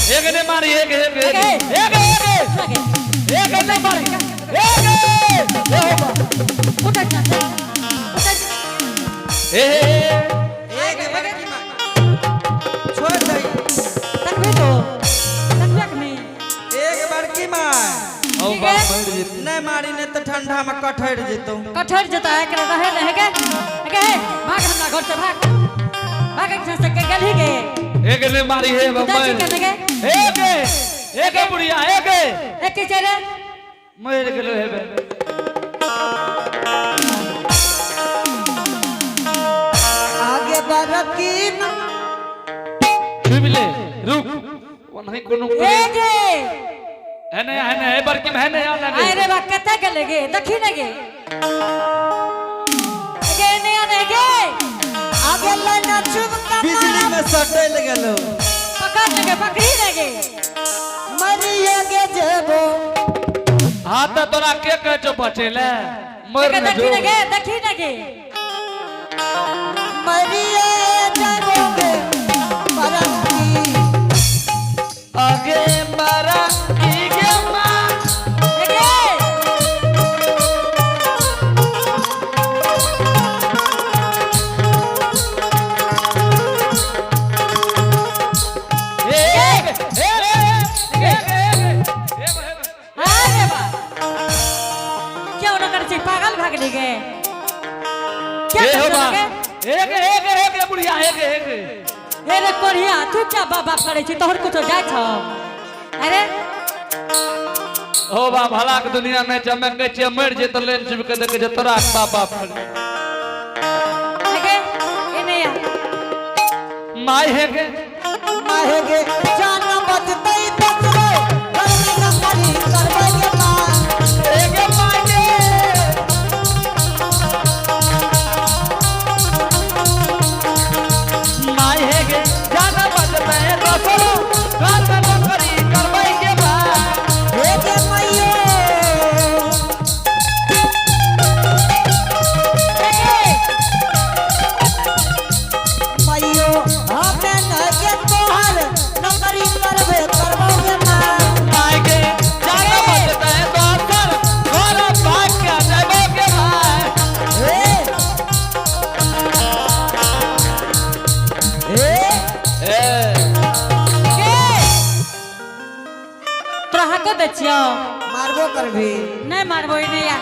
एक ने मारी एक एक एक एक एक एक ने मारी एक ए हो बा उठै ना उठै। ए एक बड़की माय छोड़ दही। तकबे तो तकबे के नहीं। एक बड़की माय। ओ बा मर जेतै। नहीं मारी ने तो ठंडा में कठर जेतो। कठर जता है एकरा रहे रहे के के भाग हमरा घर से भाग भाग एक से के गेलही गे। एक ने मारी हे बा जाइ छी मर केने गे। एक एक बुढ़िया एक एक छै रे। मर गेलो हेबे। आगे बड़की छुबि ले रुक ओनाही कोनो ए गे है नहीं है नहीं बड़की में है नहीं आना आय रे बा कते गेले गे देखी ने गे गे नहीं आने गे। आगे लाइन चुपका बिजली में सटल गेलो। पकड़ ने गे पकड़ी ने गे। मरिए गे जेबो। हाँ तो तोरा के कहे छौ बचे ले मर के न देखी जो। ने गे देखी ने गे। मरिए जेबो गे बड़की। आगे मारा की गे माँ। गे एक एक एक एक एक अरे बा क्यों न कर छी पागल भा गेली गे। क्या ए हो कर बा गे। एक एक एक बुढ़िया एक एक। हे रे कोढ़िया तू क्या बाप बाप करे छी तोहर कुछो जाइ छौ। अरे हो बा भला के दुनिया में चमक के छियै मर जेतौ लेन चुप के देखे जे तोरा के बाप बाप करे। गे एने आ। My हे गे। माहे गे जान बचतै बचबै घर में नौकरी करबै गे माँ। एक my गे। My हे गे जान बचतै बचबै घर में नौकरी करबै गे माँ। हे गे मैयो। मैयो हमें न गे तोहर नौकरी करबे करबो गे माँ। My गे जान बचतै दोसर घर भाग के जयबो गे माँ। हे हे ए गे तोरा हको दै छियौ। मारबो करबी। नहीं मारबो एने आ।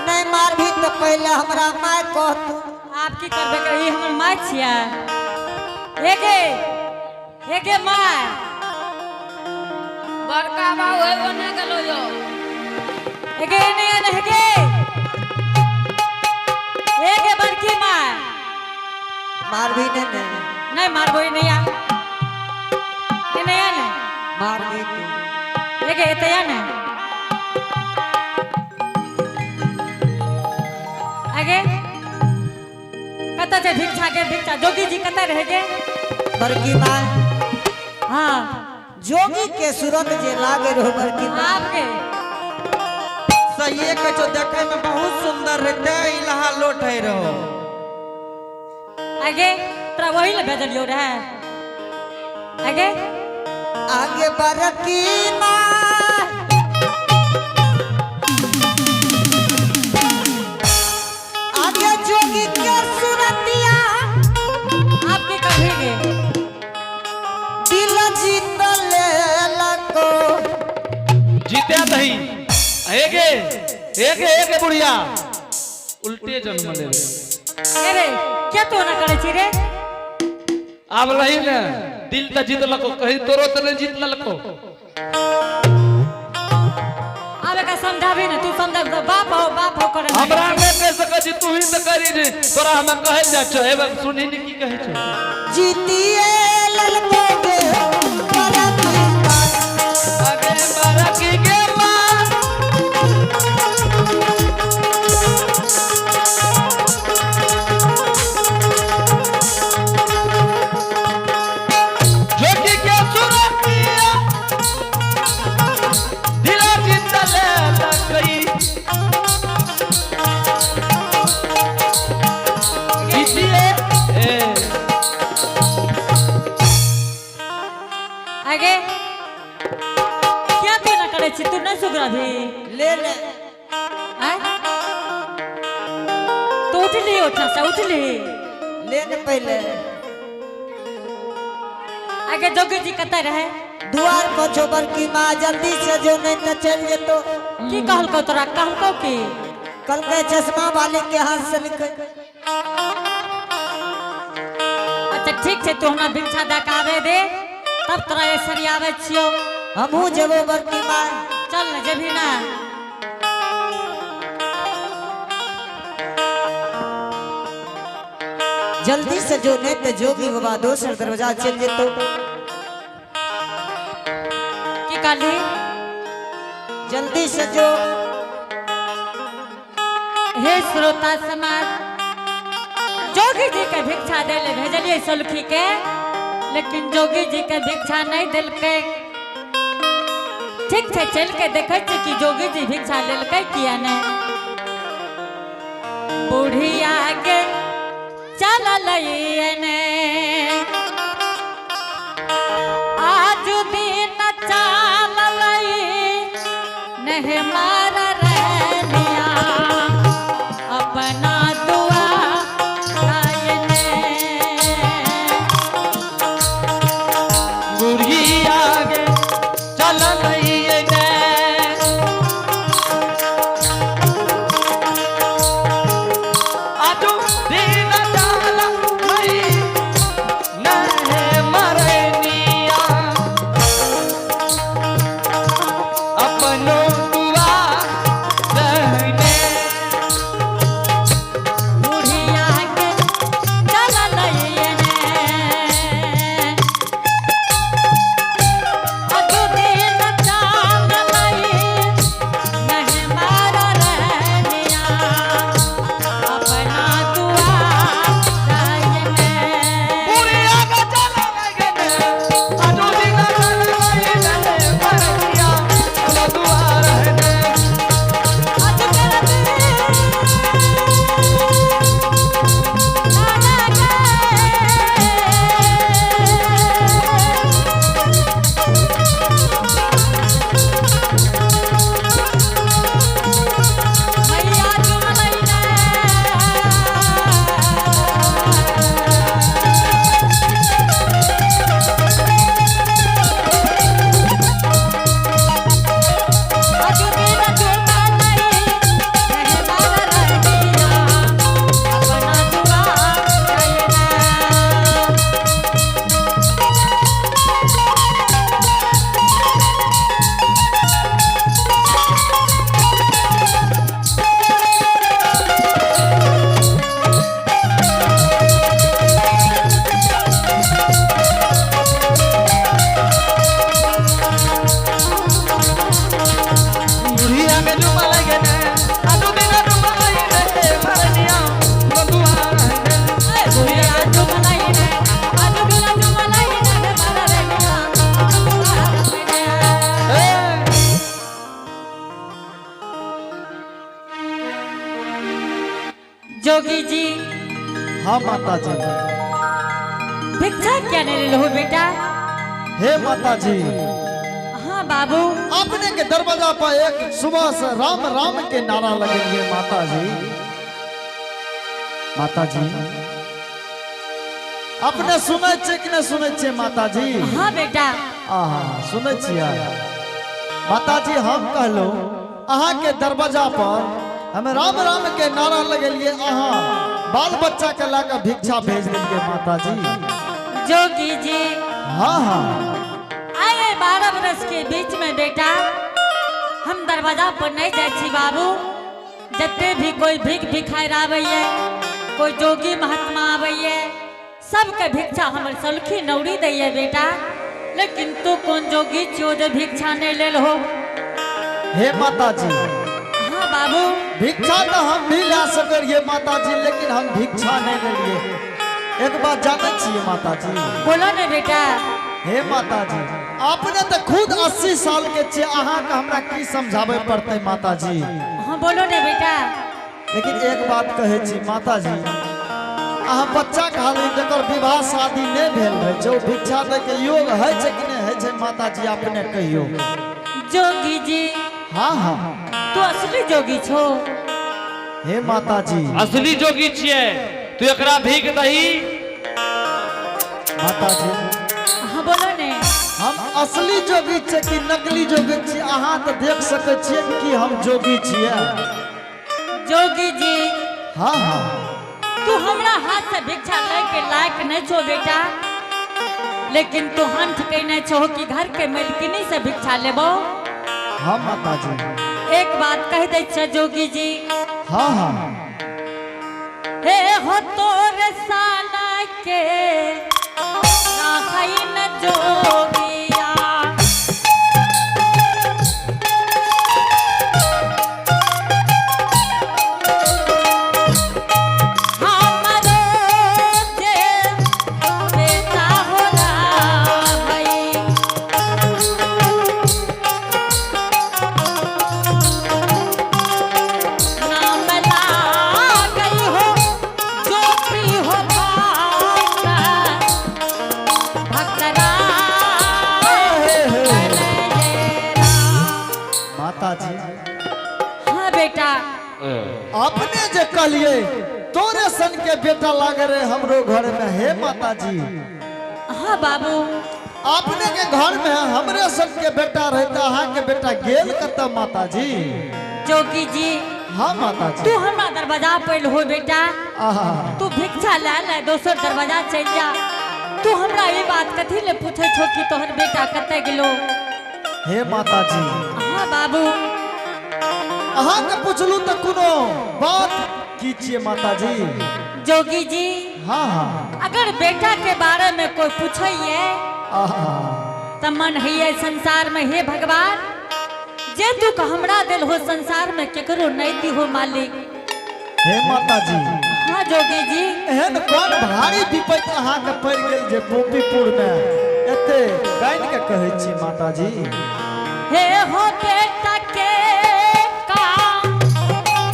नहीं मारबी तो पहले हमरा my कहतू। आप की करबे कर ई हमर my छियै। हे गे हे गे my. बड़का बाबू हेबो नहि गेलो यो। हे गे एने आ ने हे गे। हे गे बड़की my. मारबी ने ने। नहीं मारबो एने आ। एने आ ने। मारबी तू। हे गे एते आ ने। आगे कतऽ छै भिक्षा के भिक्षा जोगी जी कतऽ रहे गे। बड़की my. हाँ। जोगी के सूरत जे लागे रहो बड़की my. आपके सहिए कहै छौ देखे में बहुत सुंदर रहे तें ई लहा लोटै रहो। आगे तोरा वही ले भेजलियौ रहे। आगे आगे बड़की माँ। आगे जोगी के सूरतिया। आपके कभी गे। दिल जीत लेलको। जीते दही एगे एगे एगे बुढ़िया उल्टे जन्म ले। अरे क्या तो ना करे छी रे। आब रही ने दिल त जीतलको कहीं तोरो त नहीं जीत ललको। आब एकरा समझाबी ने तू समझा बाप हो करे। हमरा नहीं कह सकै छी तू ही त करी जे तोरा हम कहल जाइ छौ एबे सुनही ने की कहै छौ। जीतिए ललको गे बड़की माँ। आगे बड़की गे माँ। जोगी के सुरतिया दिल जीत लेलकई। जीतिए ए आगे क्या तू ना करे छी तू नहीं सुधरबी ले ले आय तू उठली उठा से उठली ले ने पहले आगे जोगी जी कतऽ रहे दुआर पर छो बड़की माँ जल्दी से जो नहीं तो चल जेतो की कहलकौ तोरा कहलकौ की कल के चश्मा वाले के हाथ से निकल अच्छा ठीक छै तू हमरा भिक्षा दऽ के आबे दे तब तोरा ये सरियाबै छियौ हमहू जेबो बड़की माँ चल ने जेबही ना जल्दी से जो नहीं तो जोगी बाबा दोसर दरवाजा चल जेतो की कहली जल्दी से जो हे श्रोता समाज जोगी जी के भिक्षा दे ले भेजलियै सोलखी के लेकिन जोगी जी के भिक्षा नहीं देलकै ठीक छै चल के देखै छियै कि जोगी जी भिक्षा लेलकै किया नहि बुढ़िया के चललै ने आज दिन चललै नहीं मार रनिया अपना दुआ आयने बुढ़िया गे चललै ने आजू दिन चललै नहे मरनिया अपनो दुआ रहने बुढ़िया के चललै ने अजु दिन चललै नहीं मार रनिया अपना दुआ आयने बुढ़िया गे चललै ने आजू दिन चललै नहे मरनिया अपनो दुआ रहने आज करत नाना के मैया जुमलै ने अजु दिन जुमलै नहीं मार रहिया अपना दुआ कइना। बुढ़िया के जुमलै ने आजू दिन जुमलै नहे मरनिया अपनो दुआ रहने बुढ़िया जुमलै ने अजु दिन जुमलै नहीं मार रहिया अपना दुआ ए जोगी जी हाँ माता जी भिक्षा क्या नहीं लेलहो बेटा हे माता जी हाँ बाबू अपने के दरवाजा पर एक सुबह से राम राम के नारा लगेंगे माता जी माता जी अपने सुनै छियै कि नहि सुनै छियै माता जी हाँ बेटा आहा सुनै छियै माता जी हम कहलहुँ अहाँके दरवाजा पर हम राम राम के नारा लगेलिए अहाँ बाल बच्चा के लऽ कऽ भिक्षा भेज देलिए माता जी जोगी जी हाँ हाँ आए 12 बरस के बीच में बेटा हम दरवाजा पर नहीं जाए छी बाबू जते भी कोई भीख भिखार आबैये कोई जोगी महात्मा आबैये सबके भिक्षा हमर सलखी नौरी दैये बेटा लेकिन तू कौन जोगी छियो जे भिक्षा नहीं लेल हो हे माता जी हाँ बाबू भिक्षा तो हम भी ला सके रहिए माता जी लेकिन हम भिक्षा नहीं लेलिए एक बात जानै छियै माता जी बोलो ने बेटा हे माता जी अपने तो खुद 80 साल के छियै अहाँके हमरा की समझाबै पड़तै माता जी हाँ बोलो ने बेटा लेकिन एक बात कहै छी माता जी अहाँ बच्चा के हाल जकर विवाह शादी नहीं भेल रहै छै, ओ भिक्षा दै के योग होइ छै कि नहि होइ छै माताजी अपने कहियो। जोगी जी। हाँ हाँ। तू असली जोगी छो। हे माताजी। असली जोगी छियै तू, एकरा भीख दही। माताजी। हाँ बोलो ने। हम असली जोगी छियै कि नकली जोगी छियै अहाँ तऽ देख सकै छियै कि हम जोगी छियै। जोगी जी। हाँ हाँ। तू हमरा हाथ से भिक्षा ले के लायक नहीं छो बेटा, लेकिन तू हंठ कहने छो कि घर के मालकिनी से भिक्षा लेबो। हाँ माताजी। एक बात कह दै छै जोगी जी। हाँ हाँ। हे हो तोर साना के राखै न जोगिया। हमरो जे बेटा हो रहै। नाम लागई हो ज्योति हो भक्त भक्तरा। हे हे। माताजी। हाँ बेटा। अपने जे कहलिए तोरे सन के बेटा लागे रहे हमरो घर में। हे माताजी। हाँ बाबू। अपने के घर में हमरे सन के बेटा रहता, अहाँ के बेटा गेल कत माताजी? जोगी जी। हाँ माताजी। तू हमरा दरवाजा पर हो बेटा। आहा। तू भिक्षा ले ले दोसर दरवाजा चल जा। तू हमरा ये बात कथी ले पूछे छो कि तोहर बेटा कतऽ गेलो? हे माताजी। हाँ बाबू। अहाँ के पूछलू तऽ कोनो बात की छियै माताजी? जोगी जी। हाँ हाँ। अगर बेटा के बारे में कोई पूछे आहा। तो मन है संसार में हे भगवान जे दुख हमरा दिल हो संसार में केकरो नहीं दी हो मालिक। हे माताजी। हाँ जोगी जी। एहन कोन भारी विपत्ति अहाँ के पड़ि गेल जे गोपीपुर में एते कानि के कहै छी माताजी? हे हो बेटा के का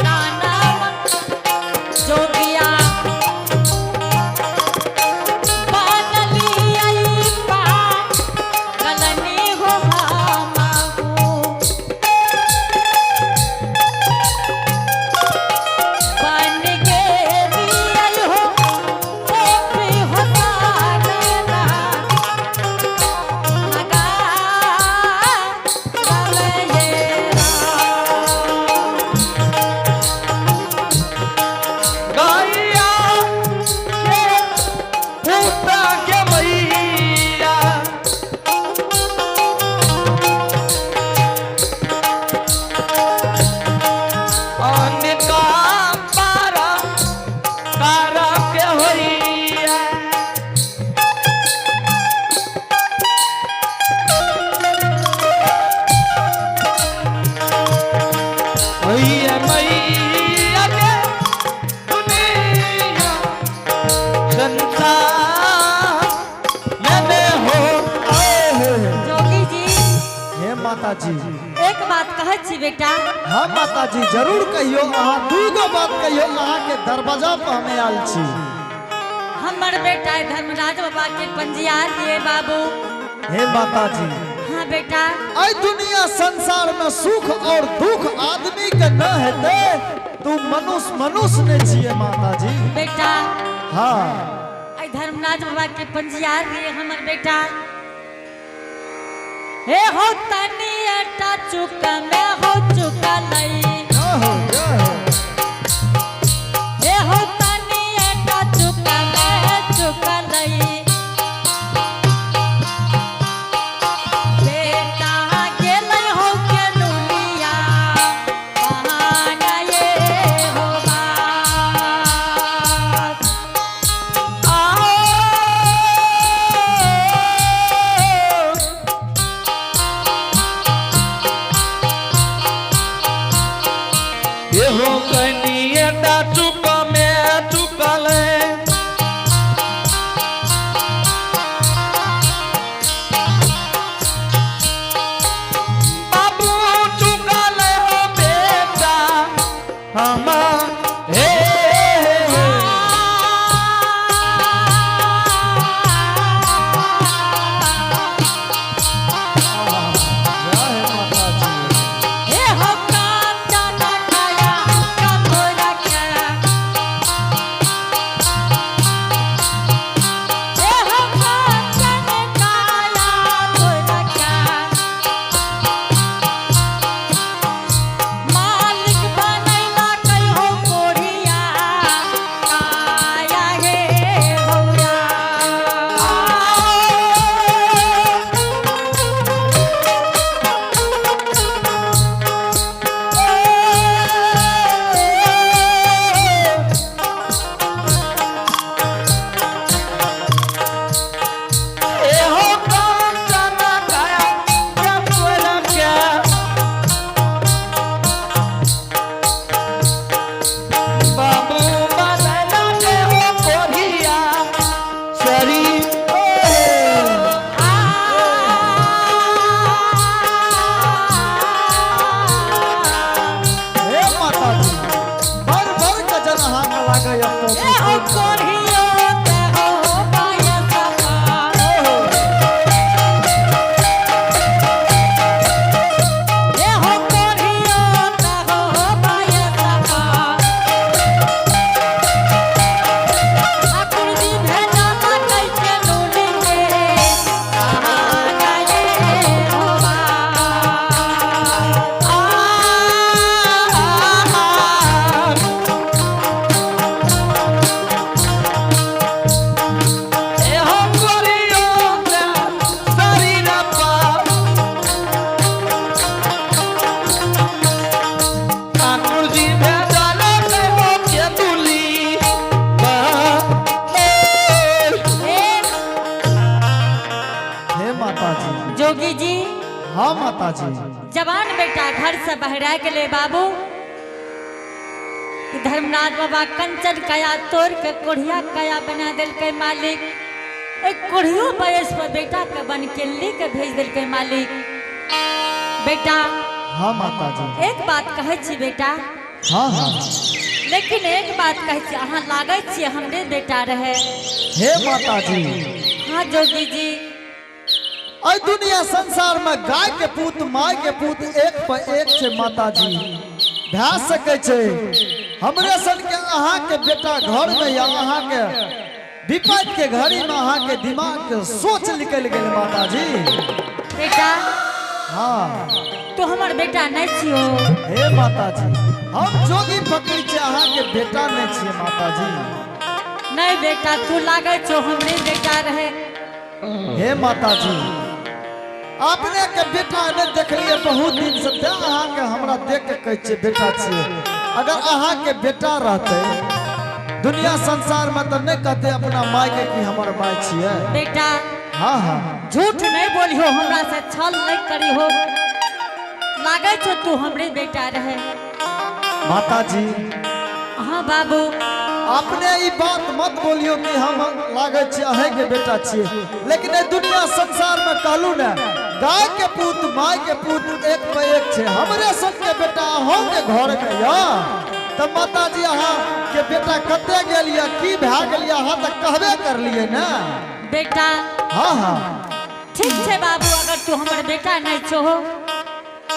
नाना जोगिया बनली आई पा गलनी हो हमाहू। बन गेली आई हो गोपी हो सागरा मगा गलयेरा। गैया के पूता के मैया अनेका पारा कारा के होइया। होइया मैया के दुनिया संसार में हो। आए हे। जोगी जी। हे माताजी। एक बात कहै छी बेटा। हाँ माताजी जरूर कहियो, अहाँ दूगो बात कहियो, अहाँ के दरवाजा पर हम आयल छी। हमर बेटा धर्मराज बाबा के पंजियार दिए बाबू। हे माताजी। हाँ बेटा। ऐ दुनिया संसार में सुख और दुख आदमी के न हेतै तू मनुष्य मनुष्य नहीं छियै माताजी। बेटा। हाँ। ऐ धर्मराज बाबा के पंजियार दिए हमर बेटा। हे हो तनी अटा चुक में हो चुका लई। जय हो जय हो। हे हो तनी अटा चुक में चुका लई। बेटा गेलै हो के नुनिया बहाना ये हो बात। आओ जोगी जी। हाँ माता जी। जवान बेटा घर से बहरा गेले बाबू। धर्मनाथ बाबा कंचन कया तोड़ के कोढ़िया कया बना दिलकै मालिक। एक कोढ़ियो बयस पर बेटा के बनकेली के भेज दिलकै मालिक। बेटा। हाँ माता जी। एक बात कहै छी बेटा। हाँ हाँ। लेकिन एक बात कहै छी, अहाँ लागै छी हमरे बेटा रहे। हे माता जी। हाँ जोगी जी। अय दुनिया संसार में गाय के पूत माय के पूत एक पर एक छे माता जी। भए सकै छे हमरे सन के अहाँ के बेटा घर में या अहाँ के विपद के घड़ी में अहाँ के दिमाग के सोच निकल गेल माता जी। बेटा। हाँ। तू हमर बेटा नहीं छियो। हे माता जी, हम जोगी फकीर छे, अहाँ के बेटा नहीं छिए माता जी। नहीं बेटा, तू लागै छो हमरे बेटा रहे। हे माता जी, अपने के बेटा नहीं देखलिए बहुत दिन से, तें अहाँ के हमरा देख के कहै छिए बेटा छिए। अगर अहाँ के बेटा रहते दुनिया संसार में तो नहीं कहते अपना माय के कि हमर माय छिए। बेटा। हाँ हाँ। झूठ नहीं बोलियो, हमरा से छल नहीं करियो। लागै छो तू हमरे बेटा रहे। माता जी। हाँ बाबू। अपने ई बात मत बोलियो कि हम लागै छिए अहें के बेटा छिए, लेकिन ए दुनिया संसार में कहलू ने गाय के पूत माय के पूत एक पे एक छे। हमरे सब के बेटा अहों के घर में या तो माता जी अहाँ के बेटा कते गेल या की भए गेल या अहाँ तऽ कहबे करलिए ने। बेटा। हाँ हाँ। ठीक छे बाबू, अगर तू हमर बेटा नहीं छो,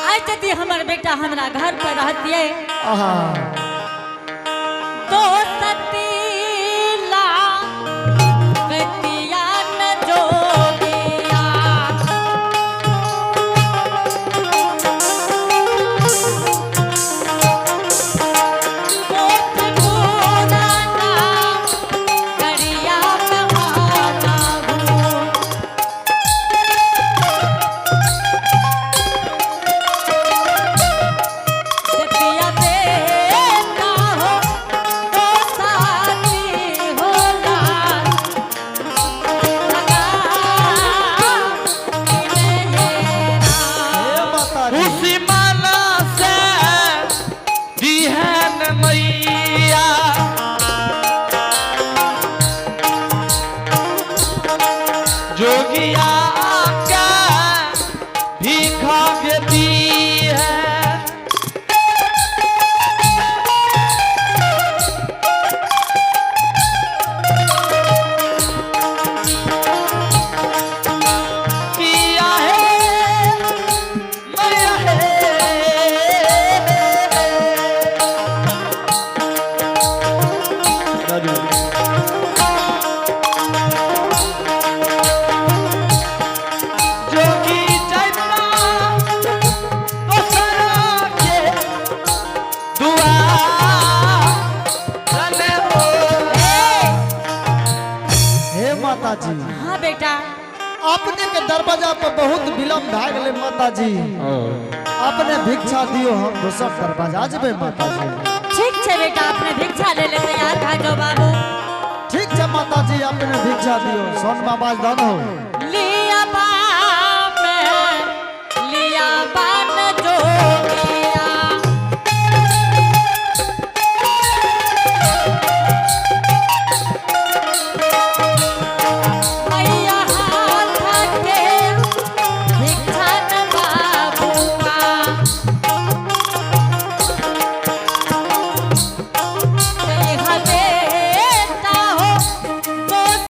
आइ यदि हमर बेटा हमरा घर पर रहतिए आहा। तो सतीला गतिया न जोगिया। कोट पुराना करिया कहाना हूँ। जतिया बेटा हो तो साथी होला लगा हे माता जी। उसी माना से बिहान मैया जोगिया के भीखा दी है। किया है मैया है। जोगी चैता दोसरा के दुआ चले हो। हे माता जी। हाँ बेटा। अपने के दरवाजा पर बहुत विलम्ब भए गेलै माता जी। अपने भिक्षा दियो, हम दोसर दरवाजा जेबै माता जी। ठीक छे बेटा, अपने भिक्षा ले ले तैयार भए जाओ बाबू। ठीक छे माता जी, अपने भिक्षा दियो। सोन बाबा धन हो।